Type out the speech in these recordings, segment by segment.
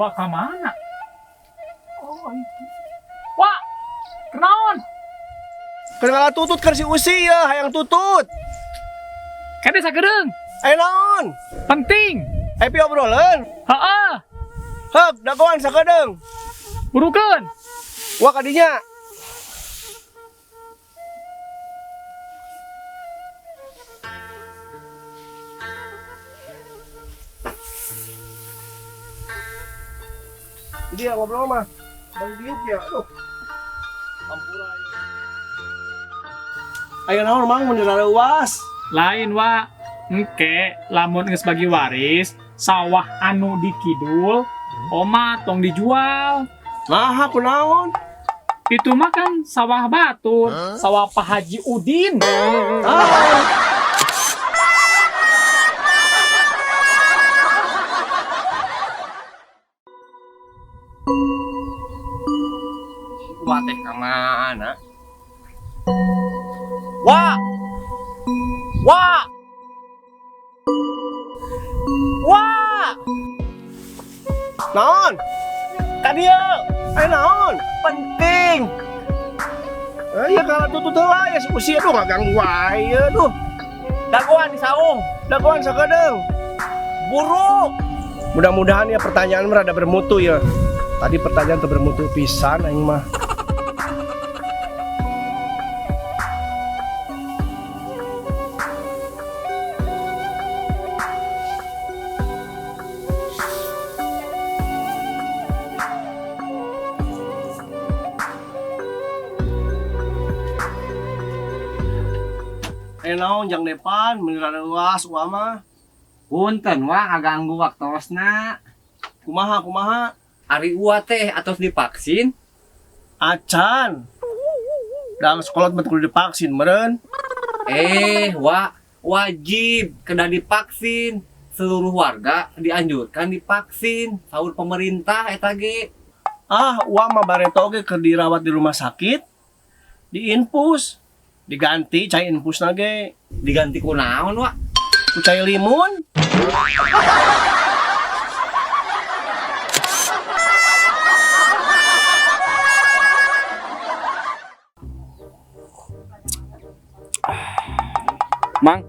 Uwa ka mana? Oh, itu. Wah, kunaon? Keur ngala tutut keur si Usi ya, hayang tutut. Kade sakedeung. Aya naon? Penting. Aya piobroleun. Heeh, Heuk, dagoan sakedeung. Burukeun. Wah, kadinya. Jadi ya ngobrol mah. Bari diuk ya. Aduh. Ampura. Ayo naon, Mang, mun rareuwas? Lain, Wa. Engke lamun geus bagi waris, sawah anu di kidul, oma tong dijual. Nah, kunaon? Itu mah kan sawah batur, sawah Pak Haji Udin. Ah. Wah teh ka mana? Wah! Wah! Wah! Naon? Ka dieu. Ayo naon? Penting. Eh, ya kalau tutut heula ya si Usi, aduh, ngaganggu wae aduh. Dagoan di saung. Dagoan sakedeung. Buru. Mudah-mudahan ya pertanyaan mah rada bermutu ya. Tadi pertanyaan tuh bermutu pisan aing mah. Eh, naon, Jang Depan, meuni luas uah mah. Punten, Wah, ngaganggu waktosna. Kumaha, kumaha? Ari Uwa teh atos divaksin? Acan. Dalam sekolah mah kudu divaksin meureun. Eh, Wah, wajib kena divaksin. Seluruh warga dianjurkan divaksin. Saur pemerintah eta ge. Ah, uang mah bareto oge keur dirawat di rumah sakit. Diinfus, diganti cai infus ge. Diganti ku naon, Wak? Ku cai limun. Mang,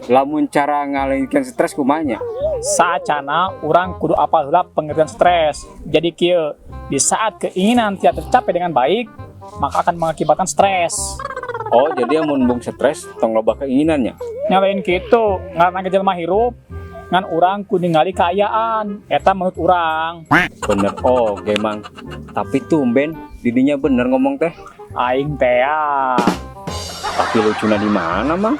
lamun cara ngalengkeun stres kumaha nya? Saacana urang kudu apal heula pengertian stres. Jadi kieu, di saat keinginan tidak tercapai dengan baik, maka akan mengakibatkan stres. Oh, jadi amun embung stres tong loba keinginannya. Nya lain kitu, ngaranna ge jelema hirup, ngan urang kudu ningali kaayaan. Eta menurut urang. Bener oge, Mang. Tapi tumben didinya bener ngomong teh. Aing teh ya. Tapi lucuna di mana, Mang?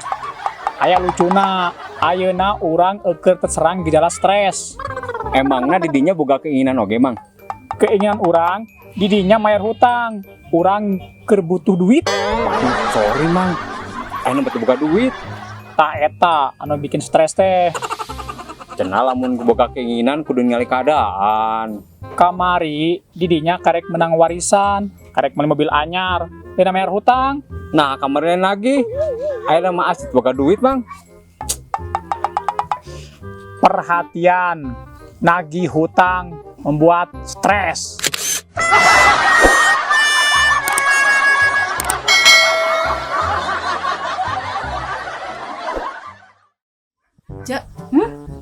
Aya lucuna, ayeuna urang eueur terserang gejala stres. Emangna didinya boga keinginan oge, Mang? Keinginan urang didinya mayar hutang. Urang keur butuh duit. Waduh, sorry, Mang. Ayeuna betul boga duit. Tah, eta anu bikin stres teh. Cenah lamun boga keinginan kudu ningali keadaan. Kamari didinya karek menang warisan, karek beli mobil anyar, dina mayar hutang. Nah, kemarin lagi. Ayeuna mah asli boga duit, Mang. Perhatian, nagih hutang membuat stres. Cek,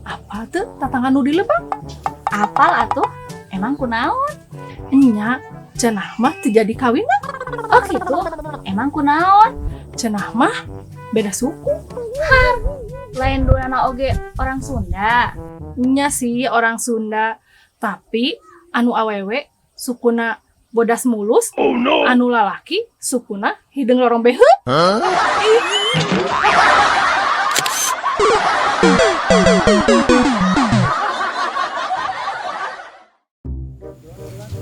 Apa tuh tatangga nu di lebak? Apal atuh? Emang kunaon? Enya, cenah mah teu jadi kawin. Oh gitu? Emang kunaon? Cenah mah beda suku. Lain duanana oge orang Sunda. Nya sih orang Sunda, tapi anu awewe sukuna bodas mulus, anu lalaki sukuna hideung lorong beheut. Ih.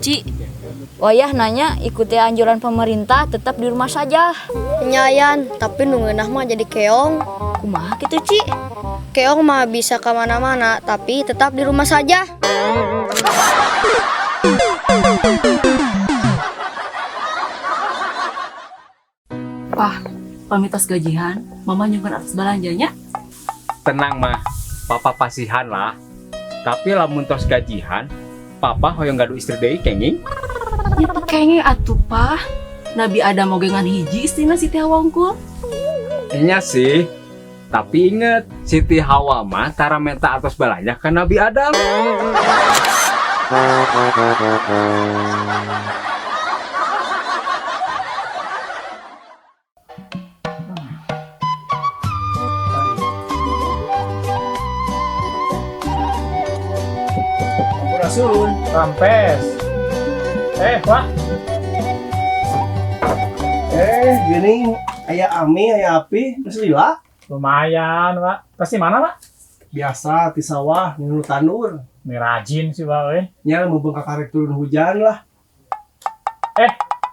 Ci, wayah nanya ikuti anjuran pemerintah tetap di rumah saja. Nyayan, tapi nu ngeunah mah jadi keong. Kumaha gitu, Ci? Keong mah bisa kemana-mana, tapi tetap di rumah saja. Pah, pami tos gajihan, Mama nyuhunkeun artos balanjanya. Tenang, Mah, Papa pasihan lah. Tapi lamun tos gajihan, Papa hoyong gaduh istri deui kenging? Nya teu kenging atuh, Pah. Nabi Adam oge ngan hiji istrina, Siti Hawa unggul. Nya sih. Tapi inget, Siti Hawa mah tara menta atos balanja ka Nabi Adam. Sampurasun. Rampes. Wah. Gini aya Ami, aya Api, geus lila. Lumayan, Pak. Pasti mana, Pak? Biasa di sawah nginum tanur. Ini rajin sih, Pak, euy. Nya mumpung kakarek turun hujan lah.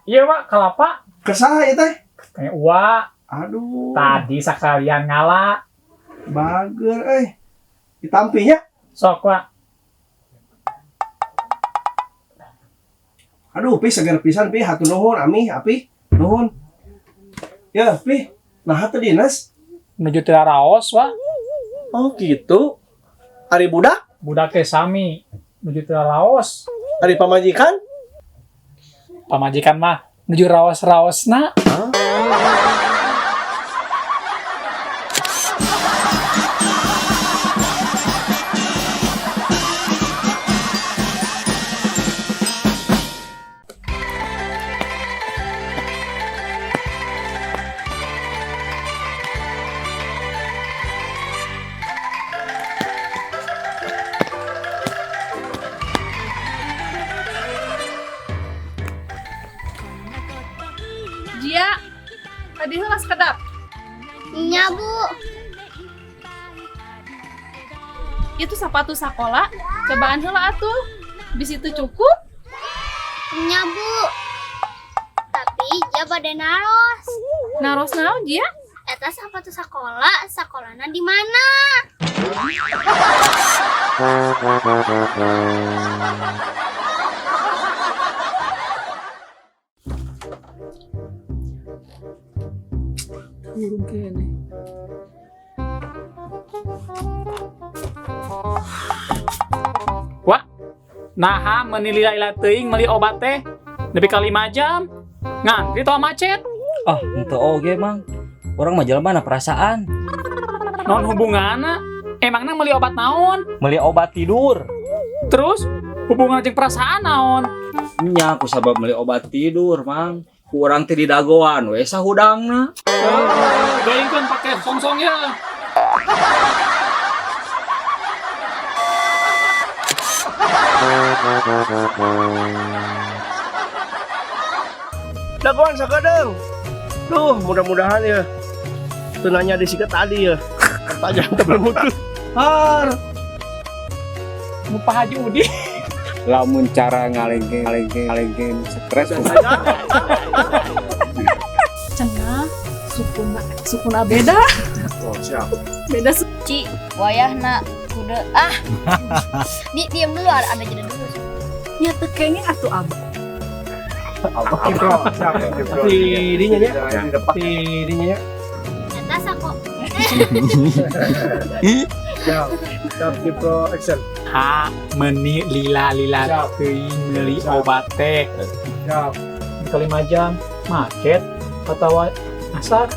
Iya, Pak, kelapa. Kesah ya teh? Kayak uak. Aduh. Tadi sekalian ngala. Bager euy. Ditampinya. Sok, Pak. Aduh, Pi seger pisan Pi, hatur nuhun Ami, Api, nuhun. Ya, Pi, nah teu dinas. Menuju Raos, Pak. Oh, gitu. Ari budak? Budak teh sami menuju Laos. Ari pamajikan? Pamajikan mah menuju raos-raosna. Huh? Jia, tadi heula sekedap. Nya, Bu. Itu sepatu sekolah, cobaan heula atuh. Di situ cukup? Nya, Bu. Tapi Jia bade naros. Naros naon, Jia? Eta sepatu sekolah, sekolahna di mana? Burung kene. Wah, naha meuni lila-lila teuing meuli obat teh nepi ka 5 jam. Ngantri tau macet. Ah, henteu oge, Mang. Urang mah jelema na perasaan. Naon hubunganna? Emangna meuli obat naon? Meuli obat tidur. Terus hubungan jeung perasaan naon? Nya aku sabab meuli obat tidur, Mang. Ku urang teh didagoan we sahudangna. Geuingkeun pake songsong ya. Dagoan sakedeung. Duh, mudah-mudahan ya. Teu nanya disikat tadi ya. Pertanyaan teu bermutu. Har. Mu Pak Haji Udi. Lamun cara ngalengkeun stres. Cenah sukuna beda. Oh, siap. Beda Ci, wayahna kude ah. Di diam dulu, ada jeda dulu. Nya teu kenging atuh abah. Tidinya nya. Tidinya nya. Eta sako. Siap. Siap Kipro action. Ha, meni lila-lila teuing meuli obat teh. Siap. Nepi 5 jam macet atawa asar.